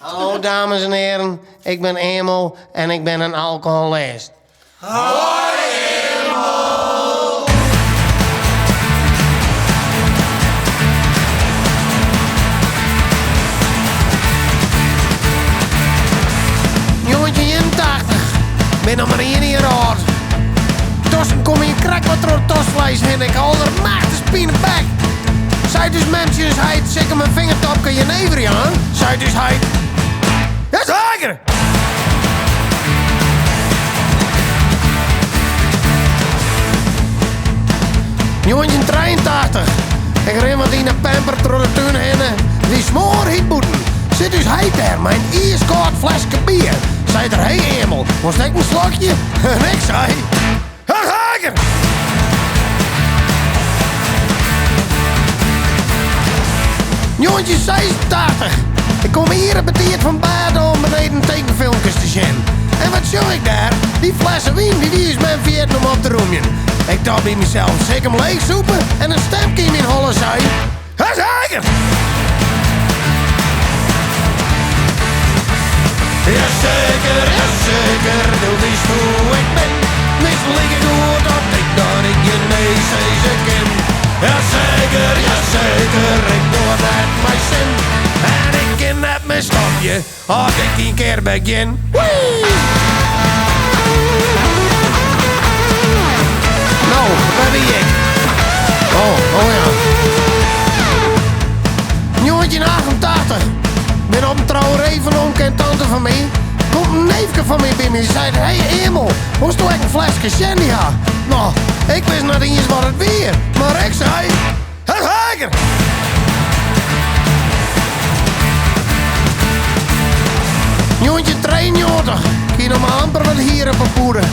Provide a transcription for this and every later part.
Hallo dames en heren, ik bin Emel en ik bin in alkoholist. Hoi Emel! 1981, bin noch mar ien jier âld. Tosken komme hjir krekt wat troch it tosfleis hinne, ik ha aldermachtichst pinebek. Seit ús mem tsjin ús heit, sil ik him in fingertopke jenever jaan? Seit ús heit, Jaseker! 1983, ik rin wat yn 'e pamper troch de tún hinne, it wie smoarhyt bûten. Sit ús heit dêr mei in iiskâld fleske bier. Seit er, Hey Emel, wolst ek in slokje? En ik sei, Jaseker! 1986, ik kom iere betiid fan bêd om beneden tekenfilmkes te sjen. En wat sjoch ik dêr? Dy flesse wyn, dy wie ús mem ferjitten om op te rûmjen. Ik tocht by mysels, sil ik 'm leechsûpe? En in stemke yn myn holle sei, Jaseker! Jaseker, jaseker, do witst hoe ik bin. Witst likegoed dat ik dat ik gjin nee sizze kin. Jaseker, jaseker, ik doch it net mei sin. En ik kin net mear stopje as ik ien kear begjin. Wee! No, wêr wie ik? Oh, oh ja. 1988. Bin op in trouwerij fan omke en tante fan my. Komt in neefke fan my by my en seit, Hey Emel, wolsto ek in fleske shandy ha? No, ik wist net iens wat it wie, mar ik sei, Jaseker! 1993, ik hie noch mar amper wat hier op 'e pûde.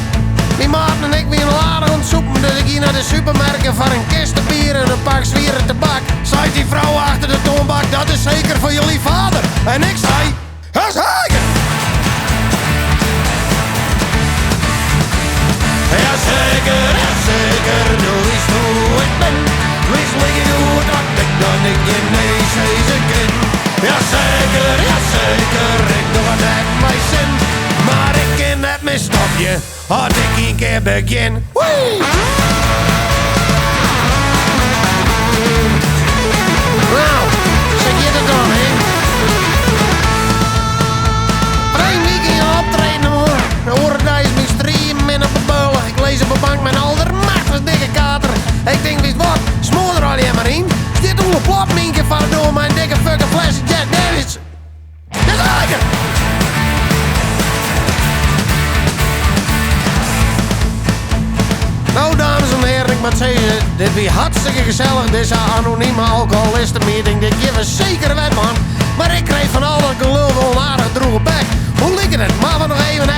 Myn maten en ik wiene al aardich oan it sûpen, dus ik gie nei de supermerk foar in kiste bier en in pak swiere tabak. Seit dy frou achter de toanbak, dat is zeker voor jullie vader. En ik sei, Jaseker! Jaseker, jaseker, do witst hoe ik bin. Witst likegoed dat ik dat ik gjin nee sizze kin. Jaseker, jaseker, ik doch it net mei sin. Mar ik kin net mear stopje as ik ien kear begjin. Wee! Nou, sa giet it dan, hè? Ferline wike in optreden hoor. De oare deis myn striemin op 'e bealch. Ik lis op 'e bank mei in aldermachtichst dikke kater. Ik tink, witst wat, smoar der allegear mar yn. Stiet Oele Plop yn ien kear foar de doar mei in dikke fucking flesse Jack Daniels. Jaseker! No, dames en heren, ik moat sizze, dit wie hartstikke gesellich, dizze anonime alkoholistenmeeting. Dit gean we seker wer dwaan. Mar ik kreeg fan al dat gelul wol in aardich drûge bek. Hoe liket it? Moatte we noch even.